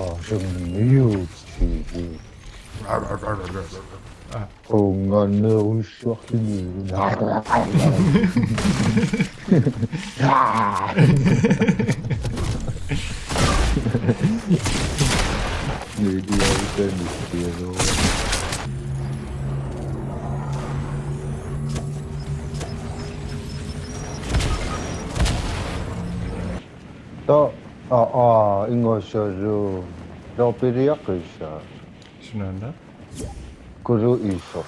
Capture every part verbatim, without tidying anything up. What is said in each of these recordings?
Asunniutsigu. Qunganerussuarluni. Nuiliaritani kialo. To, a, a, ingosalu. Lopiriaqisa. Sunaana? Kulu iso.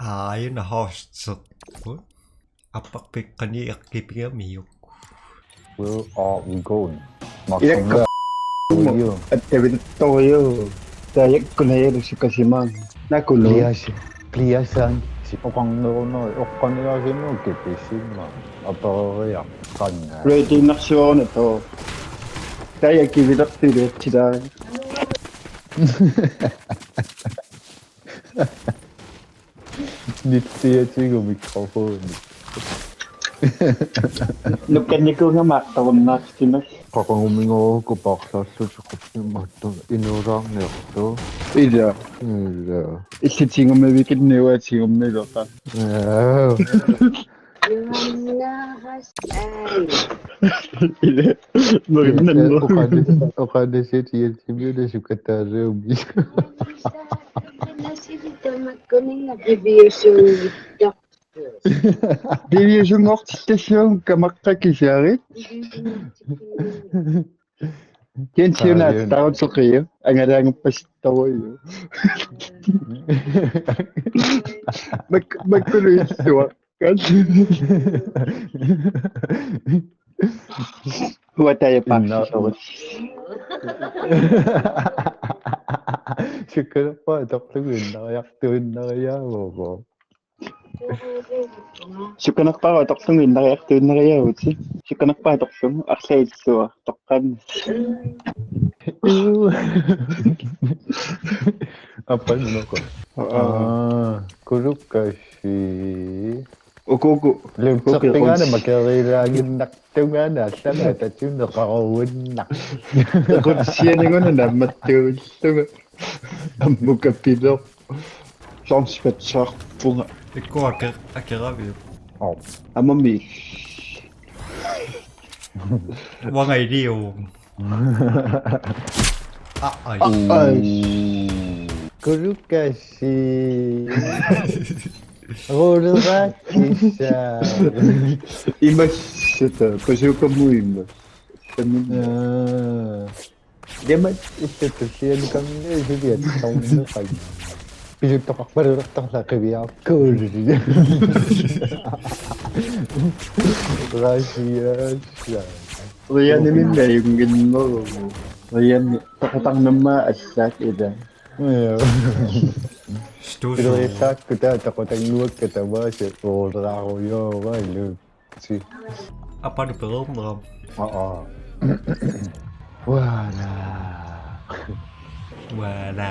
Aajuna hostit. Apparpik qani eqqipigamiuk. Where are we going? Ilakka. Uju. Attavitattoruju. Tajakkunajalu sukasimaanga. Nakunu. Pliasi. Pliasan. Sipoqarneruneri oqqaniaasinnut kipisima. Apereriaqqanna. Rating narsioruna to. Tajakivilertilertilaari. Nitsiatigu mikrofoni. Nukkannikuugama artorunnaartimak. Qaqugumigooruku paarlaassuteqarsimaattut inuusaarniartu. Ila. Ila. Illutigummivikinniuatigummiilerpa. Aa. Johanna Hassan. Ila. Nukinnanno. Oqaani-, oqaanisit iatimiuna sukataaleumi. Nasili tamakkuninga piviusunngittoq. Piviusunngortittassuunga kamaqqakisiarit. Jensiuna tarutoqiu. Angalaanguppasittoruju. Mak-, makkulu illua. Huataja paarsisoq. Sukkanerpaaq atorlugu innariartuinnariaavoq. Sukkanerpaaq atorlugu innariartuinnariaavutit. Sukkanerpaaq atorlugu arlaat illua toqqaannaq. Appannoqo. Aa. Aa, kulukassi. Ukuuku. Lutserpigaana makeriilaaginnartungaana allama tatunneqaruinnaq. Qutsianigununa nammattuullunga. Ammukapilooq. Soorlu spatsaarpunga. Ikkua ake-, akeraviuk? Oo. Amami. Uanga iliuvoq. Aa, ai. Ai. Kulukassi. Ruuleraakissa. Imassata, pasuukamut imassata. Aa. Dema. Ittuttussialukamni suliat taunneqai. Pisuttoqarpalulertarla qiviarkuulli. Gracias. Rianimimmi ajunnginnerugu. Riani toqutarnamma allaat ila. Joo. Studio. Pileriassaakkut taava toqutannguakka tamaasa ooraarujoorailu. Si. Apanu pereerneram. Aa. Uana. Uana.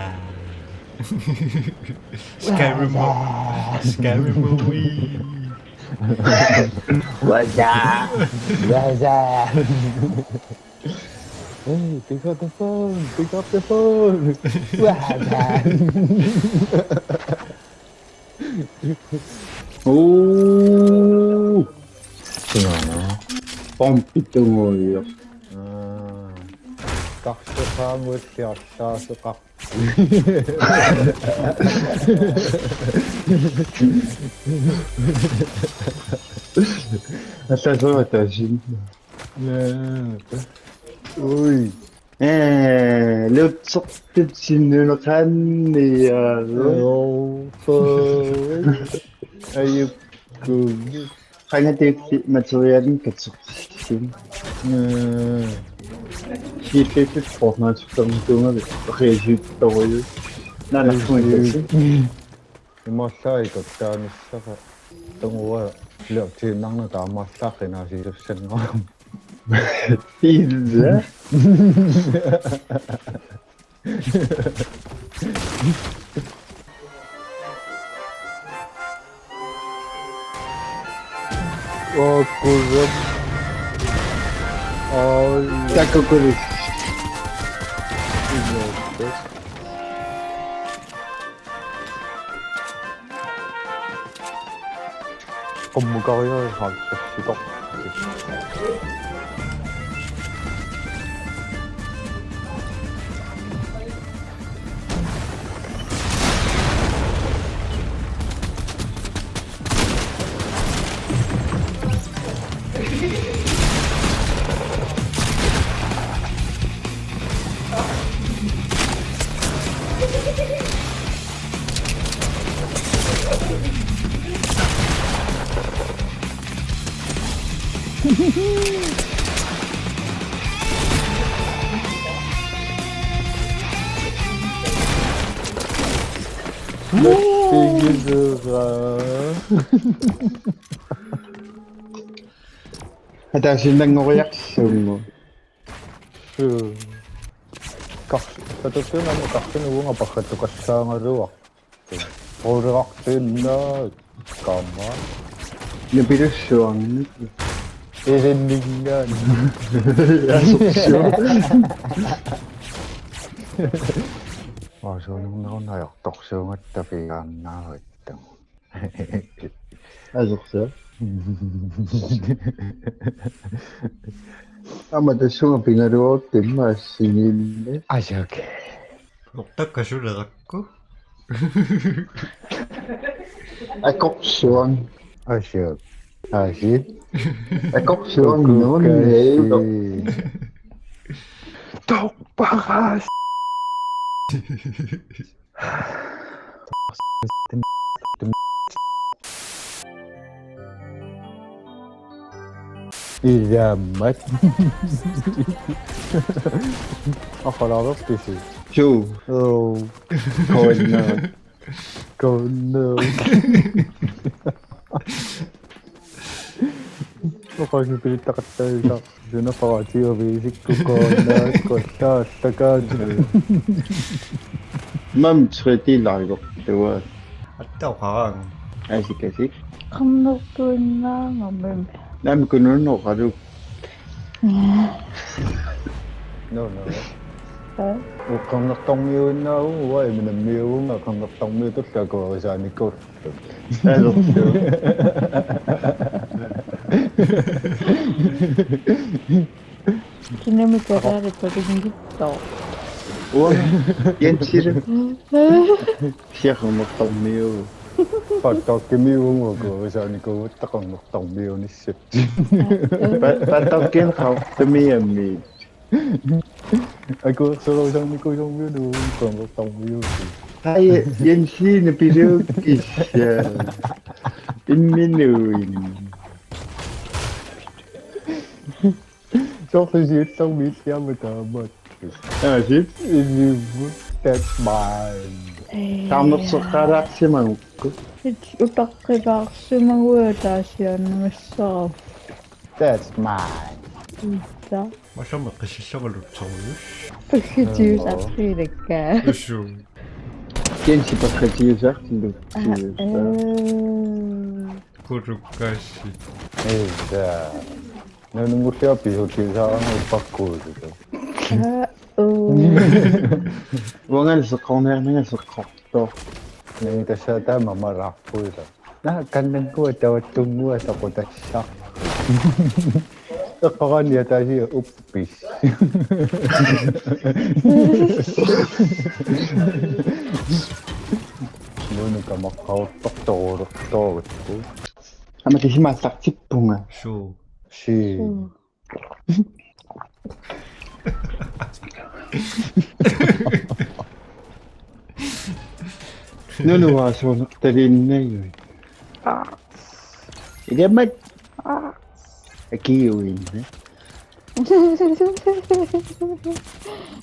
Skyrim mo-, Skyrim movie. Waza. Waza. Hey, pick up the phone, pick up the phone. Waza. Ooh. Sinaana. Pompi tunguiaq. Aa. Karseqaangussiarsaaseqaq. Allasoq ataasin. Naa. Ui. Ee, lutsertut sinnuneqaanniaru. Oofo. Ajukku. Qanga tiilli materialimik katsertillugu. Mm. Siulliulluni Fortnite-ertarnikuugavit oqaasiittorujuk. Naanarfimmi katsi. Imaallaat ikkuttaanissara. Tungua liortiinnarnata amaallaqqinnaasisussanngorama. Ila. Ookkusup. Oi. Takukkuli. Qummukariarit haakkassitoq. Ataasinnaanngoriarsuunngu. Suu. Kar-, katussiunami karluni uunga paggattukassaagaluartoq. Qulerartiinnaat kama. Nipilussuarnik. Ilinningaanni. Asorsuaq. Asuunerunnaajortorsuugatta pigaannaavatta. Asorsuaq. Aamma tassunga pigaluarutta immaqa assigiinni. Asoq. Lortakka sulerakku. Akorsuaq. Asoq. Asoq. Akorsuaq. Kuku nuunneerutoq. Kasi. Torparas. Ilaamat. Aqalaareerpisi? Suu. Oo. Koinna. Koinna. Oqaanngipilittaqattaisa. Suna paatiuviisikku koinna. Koittaallakaat. Mam tretilaartoq. Tuaa. Atta oqaraanni. Asik, asik. Qernertuinnaangamim. Naamik kununoqalu. No, no. Aa? Uanga qernertormiuinnaavugut, uanga imminut nammiuuvunga qernertormiutullu akuerisaanikuulluta. Alertu. Kinamik kalaali palinngitsoq. Uanga Jensilu. Siaq qernertormiuuvoq. Paatookkimiuuvugut akuerisaanikuuvugut qernertormiunissat. Pa-, paatookkimik qernertormiummi. Akuersorujussuarnikuusormiuuvugut qernertormiuuvoq. Ai, Jensilu piluukkissa. Imminut. Soorlu siullermik illit aamma taamaattoq. Aa, sip. Illimmi, that's mine. Ee. Taamaattoqalaarsimagukku. It utaqqilaarsimaguit ataasiaannarissara. That's mine. Ita. Masami qisissagalutsorujus. Pakkatiusarfiilakka. Usu. Jensi pakkatiusarfiilakka. Aa, ee. Kurukkassi. Ita. Nununngulliup pisuttiusaarami uppakkuusilu. Aa, uu. Uangalu seqqorniarnanga seqqortoq. Nani tassa taama malaarpuisa. Naa kannanngua tavattunngua soqutassaq. Eqqorani ataasiaq uppis. Nunu kamaqqaartortorulertoorukku. Aamma kisima aallartippunga. Suu. Sii. Suu. Nunu aasuunartaliinnarlugu. Aa. Ilaamat. Aa. Akiuinna.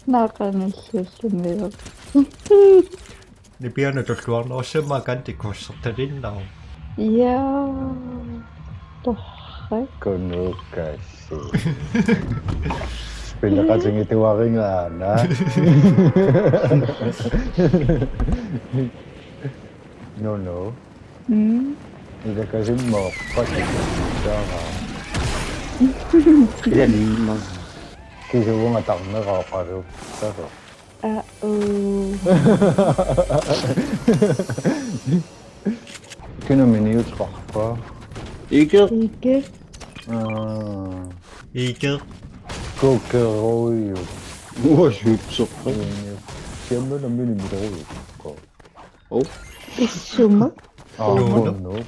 Naaqanilluunniit. Nipianut tulluarnerussammat Candy Crush-ertaliinnaruk. Ja. Torrak. Kunukkassi. Pileqatigituarigaana. No, no. Mm. Ilakasimmoq patikkaara. Ilanimma. Kisuunga tarnera oqaluussavoq. Uh-oh. Kina miniuteqarpa? Ikke. Ikke. Aa, Ikke. Kokeroju. Uasutsoq. Siamma nammineq mileruju. Oh. Issuma. Aa, Nuunu. Nuunu.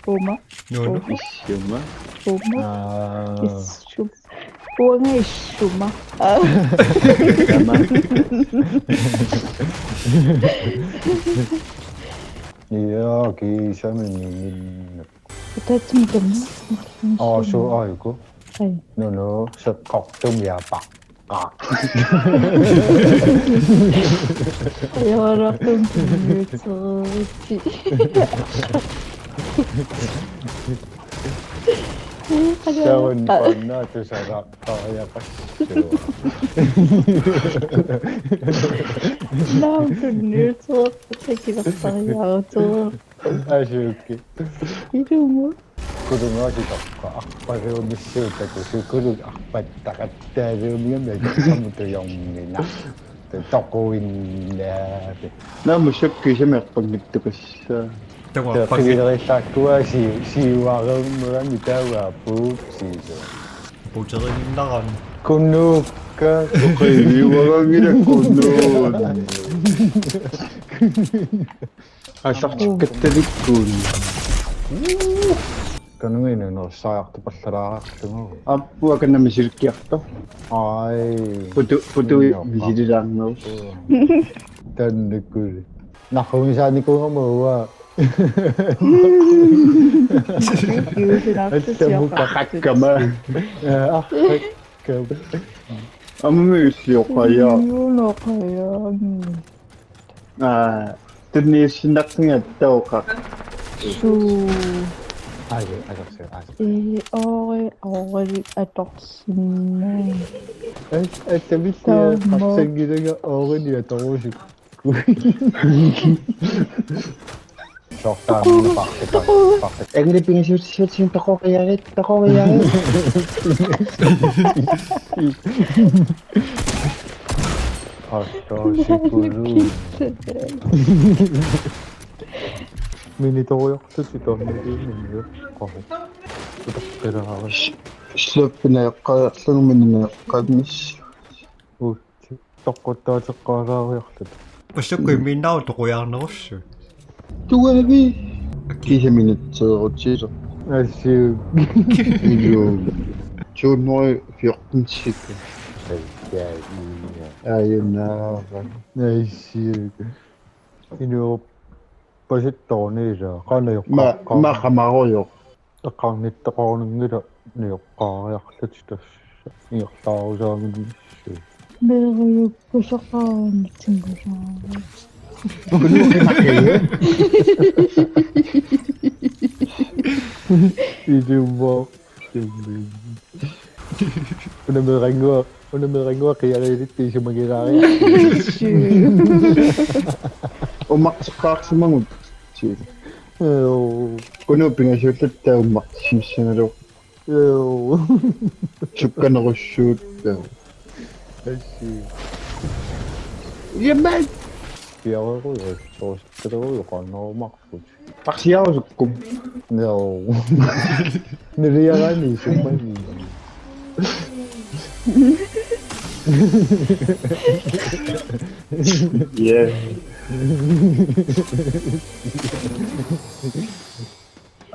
Uma. Nuunu. Issuma. Uma. Aa, Issuma. Uanga issuma. Ah. Tama. Ja, kiisami minna. Tatsumikam. Aa, suu aajuku. Ai. Nuunu, seqqortumik apaqqaaq. Ajorartum kiiuteruti. Saun panna tusaraq. Aa, ja, passuaq. Naam tunniuteruti kiiuteruti. Asuki. Ilumu. Kulunnguaq toqqaaq. Arpalluunnissuutaku sukuluk arpattaqattaaluunniit aamma tujormina. Toquinnaat. Naamma sakki samerpanngittukassaa. Takuarpakki. Taqqilerissakkua si siuareernerani taava puutsiisu. Puterinnarami. Kunuukka. Qiviuaranngila kunuun. Asartikkattalikkuun. Kanunga inuunersariartupallaariarlugu. Appua kanami silkkiartoq. Ai. Putu putu misililaarneru. Tannikuli. Nahumisaanikuugama uanga. Assamuka. Qaqqama. Ja, ah, qaqqama. Ammi sioqaja. Junoqajaami. Aa, tunniussinnartiga tooqa. Suu. Ai, ai, ai, ai. Ee, ore, ore, atorsinnaa. Ai, ai, tavit. Taama. Qassangilanga ooriniatoruusuk. Sortaanna paqqitaa. Paqqitaa. Angri pingasuutissuatsinni toqoriarit, toqoriarit. Artoorsikulu. Minitoriarlutit taamanikkut miniorqaru. Utaqqilaarit. Slappineqqaarlunga minineqqaarnis. Uutsi. Toqquttaateqqaalaariarluta. Passukkut immiinnaavoq toqujaarnerussut. Tuavi. Kiisa minutseerutilu. Assiu. Ilu. Tuunnori fjorten stykker. Ajunaara. Assiu. Inuup pasittoorniila. Qanoq Ma, ma qamarojoq. Eqqarnittaqarunngilaq nioqqaariarlutit tassa ingerlaarusaaminnissuu. Meerujukkusaqarunnitsinngusaarit. Ilumma. Una meerannguaq, una meerannguaq qiariilittut isumagilaariaq. Umaqseqqaarsimagut. Sii. Joo. Kunuup pingasuulluta taava umaqsimissagaluaq. Joo. Sukkanerussuut taava. Assiu. Jamen. Piareerujoq, soorlu soorlu qanoq umaqsut. Qarsiarusukkum. Joo. Nuliarani sumani. Ja.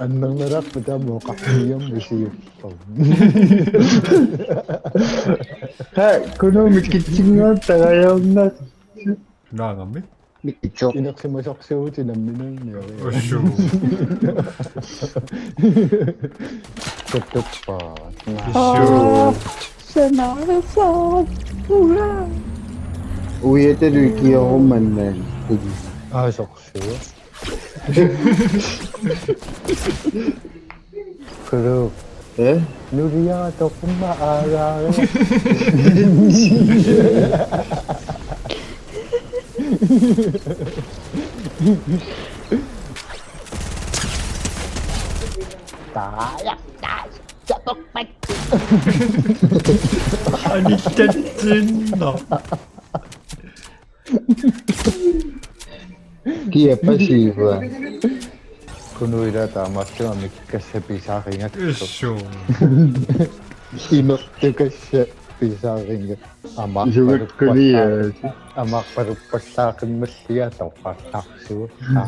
Annernalaarput taama oqarniarmi siullermi. Ha, Kunuup mikitsinnguaq tarajaarnaq. Naagami. Mikitsoq. Inersimasorsuutit nammineerniarput. Ussuu. Tuttuppaa. Ussuu. Sanarisaat. Ura. Uiatalu ikiorumannaat. Aa, soorsuaq. Kulu. Eh? Nuliara toqumma aagaari. Taja, taja, tapoqpat. Anittatsinna. Kia pasiva. Kunuila taamaattumik kassap pisarigakku. Issuu. Imertukassaq pisarigakku. Isugakkuniaat. Amaarpaluppallaaqimmalliga toqqartarsuuppaa.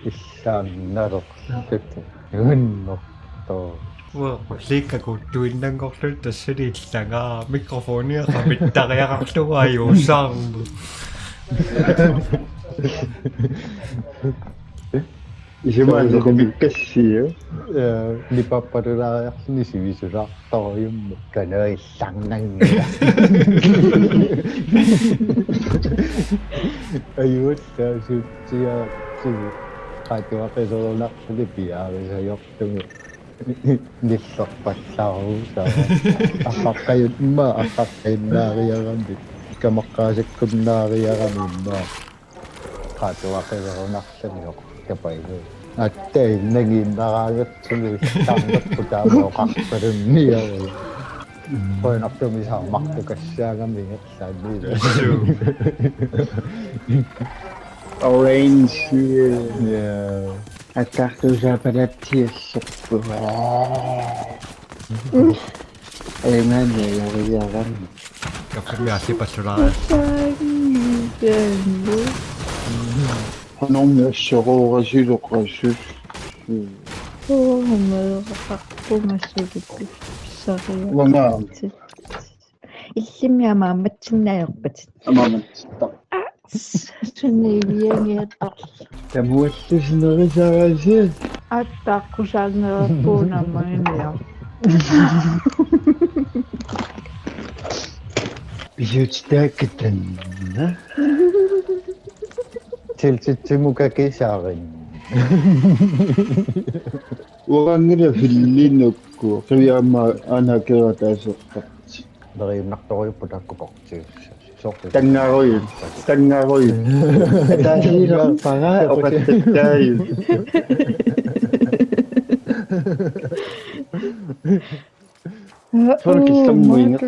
Illaannalerluta. Uinnertoo. Uanga ullikkakuttuinnanngorluta tassani illangaa mikrofonia qamittariaqarlugu ajuusaarmat. Isumaqarpunga kassiu. Ee, nipappalulaariarluni sivisulaartorujummik kanaillarnanngila. Ajuullaa sutsiaartigu. Qaatuaqilerunarluni piarisajortugu. Nillerpallaaruusaa. Arraqqajun-, immaqa arraqqajunnaariarami. Kamaqqaasakkunnaariarami immaqa. Qaatuaqilerunarluni oqartapaigu. Aatsaat nangiinnaraangatsigu illaarnerput taama oqarpalunniarlugu. Qujanartumik saammartukassaagami ingerlaannaq. Orange. Yeah. Attaartuusaapalatsiassorput. Ajugaanni ajoriarami. Kaffimmi aallipallulaariarlugu. Qanormi assoroorasioqaasut. Uanga. Illimmi amaammatsinnaajorpatit. Amaammatsitta. Suniiviangiattarlu. Tamuallusinerisarasi. Attaaqqusaannerpuuna maaniaq. Pisuutitaakkatanna. Tiltitsimukakisaarin. Uranngila fillinukku, qiviarama aana kerataasooqqa. Neriinnartorujupput taakku portiussa. Soorlu. Tanngaarujut. Tanngaarujut. Ataasiilerpara oqattattaajut. Soorlu killermuinnaq.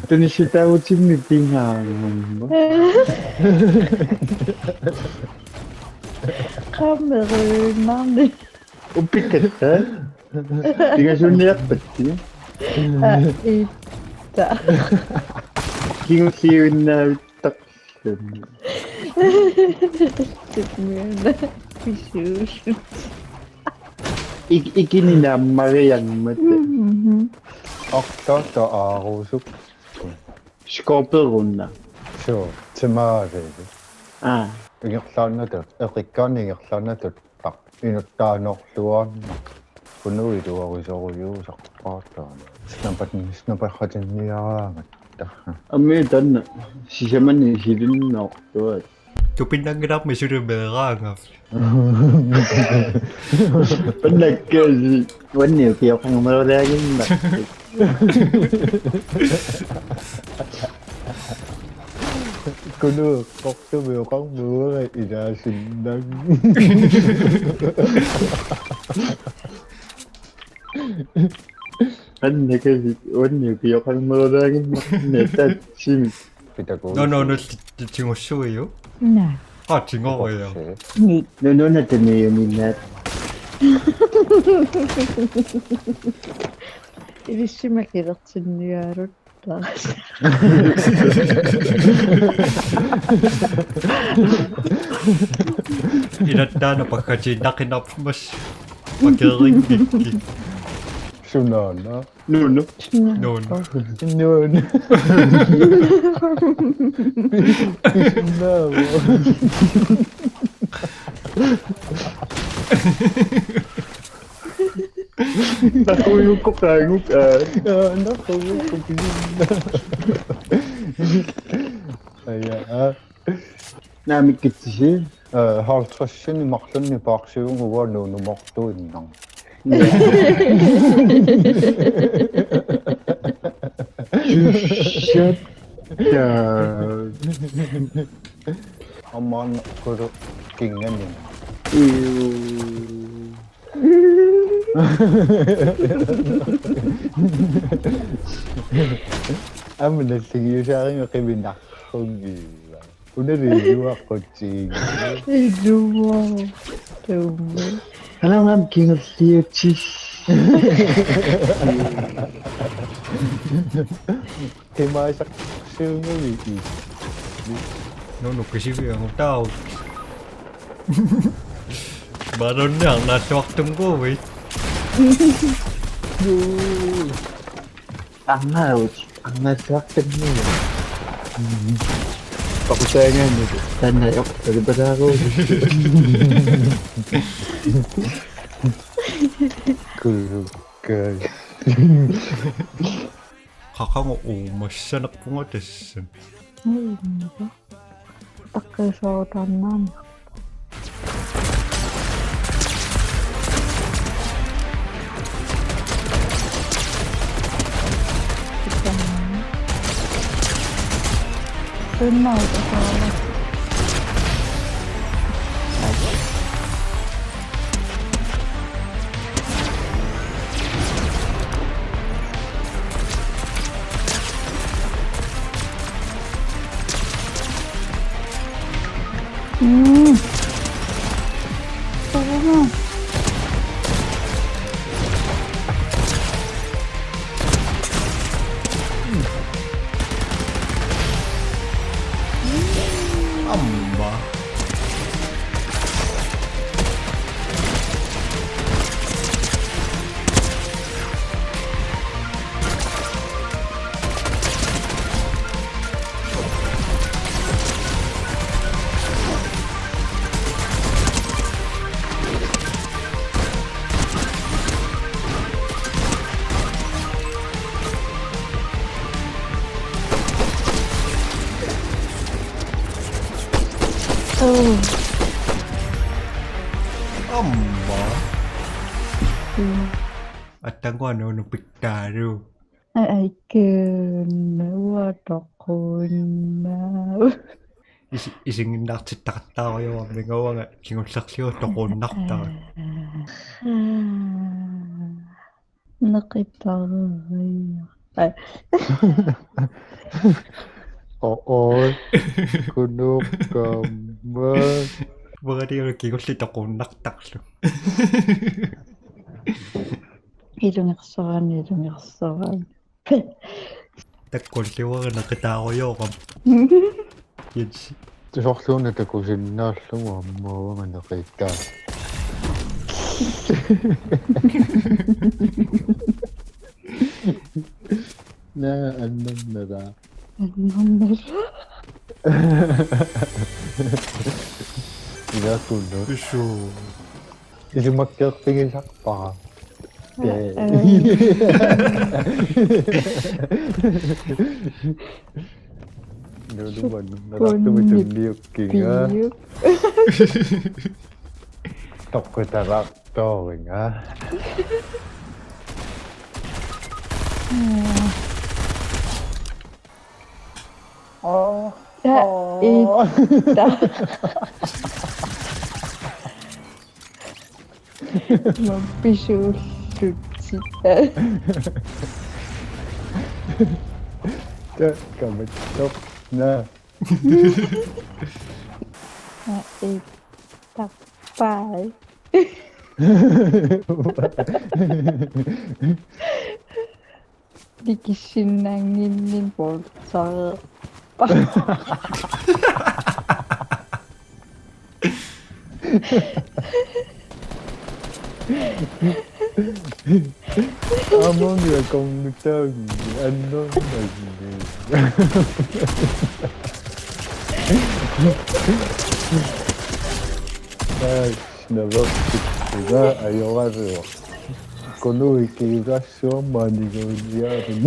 Tunissutaavutimmi pingaarnerma. Qammeruinnarni. Uppikkatta. Pingasuunniarpatti. Aa, itta. Kingulliuinnaavittaqilluni. Pisuusut. Ik-, ikininammariarmat. Mhm. Artaata aaruusuk. Skorperunna. Suu, timaarivi. Aa. Ingerlaannatut, eqikkaanni ingerlaannatut. Inuttaanorluarna. Kunuiluarisorujuusarpaataana. Snapat, snapaqqatinniaraangatta. Ammi tanna. Sisamani silinnoortuat. Tupinnanngilarmi suli meeraangaf. Pannakkaasi. Uanniu kioqangamerulaaginnaq. Kunu eqqortumik oqarmat uanga ilaasinnaq. Annakasi uanniu kioqangamerulaaginnaq natatsimik. Pitakuusi. No, no, no, ti-, ti-, tigussuiuk? Naa. Aa, tigorujuk. Ni. No, no, nataniuminaat. Ilissima kilertinniarut. Ilattaana pakkatiinnaqinarmas. Pakeerinngikki. Sunaana. Nuunu. Nuunu. Nuunu. Nuunu. Naqquugukku qaangut, aa. Aa, naqquugukku pisinna. Aja, aa. Naamik kitsisi? Aa, halvtredsini marlunni paarsivugut uanga Nuunumortuinnaq. Shut down. Aamma Kulu kingani. Iu. Aamma nalligiusaariga qiminarrunngiva. Unali iluaqutigiga. Iluaqutigiga. Alamam kingulliutis. Timaasaq siungugi. Nunu kisiviangu taut. Marunniarnaalluartunnguui. Arnaavut, arnaalluartunnguui. Paqusaangaanniku. Tanna joq, talipalaaruugut. Kulukkai. Qaqangu uumassanerpunga tassami. Uumma. Taqqisuutaannaani. Tunnautasaala. Mm. Tama. Amppa. Oh. Amppa. Mm. Attanguanu nupittaalu. Ai, aikkun, uatoqqunna. Isi-, isiginnaartittaqattaarujoorami uanga kingullerlugu toquunnartara. Neqitariaq. Ai. Oi, oi. Kunuukkama. Uanga kingulli toquunnartarlu. Ilungersorani, ilungersorani. Takkulliuarinaqitaarujoorama. Jens. Tusorluuna takusinnaallugu aamma uanga neqitaa. Naa annannala. Annannala. Ilaa tunnu. Pisuu. Isumakkeerpigisarpara. Aa, aa. Nuluman nalaqtumi tunniukkiga. Piuk. Toqqutalaartooriga. Aa. Aa, aa. Itta. Mappisuullutit. Ka-, kamattoq. Naa. Aa, ittappai. Likissinnaannginninni polsar. Aamma uanga kongutaanni annernanni. Ai, navertikkuga ajoraluaq. Kunuukkama ikiugassuarmaaniga uliaarun.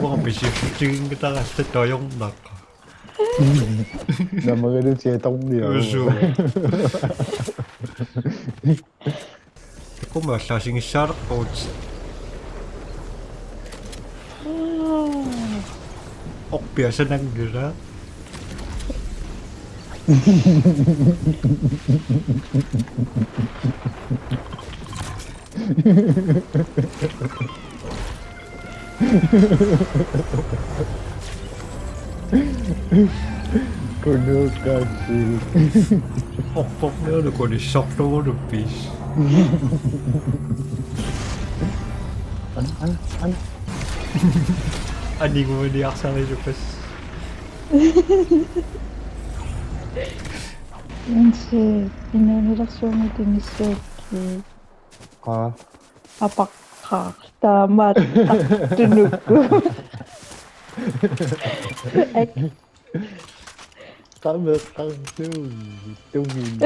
Uanga pisiussutiginngitaratta tojornaq. Namagalu tiatorniaruk. Usu. Takumallaasigissaaleqqut. Orpiaq sananngilaq. Kunukkassi. Orporniunuku nissartugunuppiis. An, an, an. Aniguiniarsarisupas. Inse, inaanilersuarmi tinissuakki. Qaa. Apaqaaq taamaattartunukku. Ak. Qameqqarsuugut tungimut.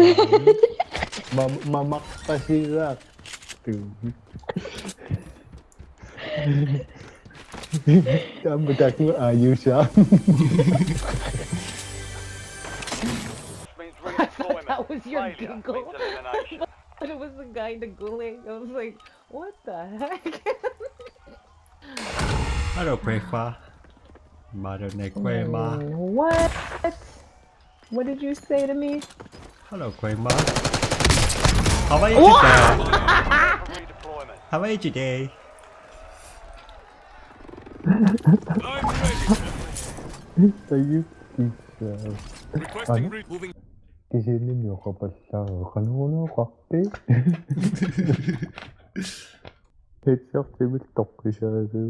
Mam-, mamaqqasilaartugut. Taama taku ajusa. That was your giggle. But it was the guy in the gulag. I was like, what the heck? Hello, Quaver. Mother ne Quaver. What? What did you say to me? Hello, Quaver. How are you today? How are you today? Thank you. Requesting re-, moving. Kisianni oqapallaaruk qanoruna oqarpit? Headshot-imik toqqissaagu.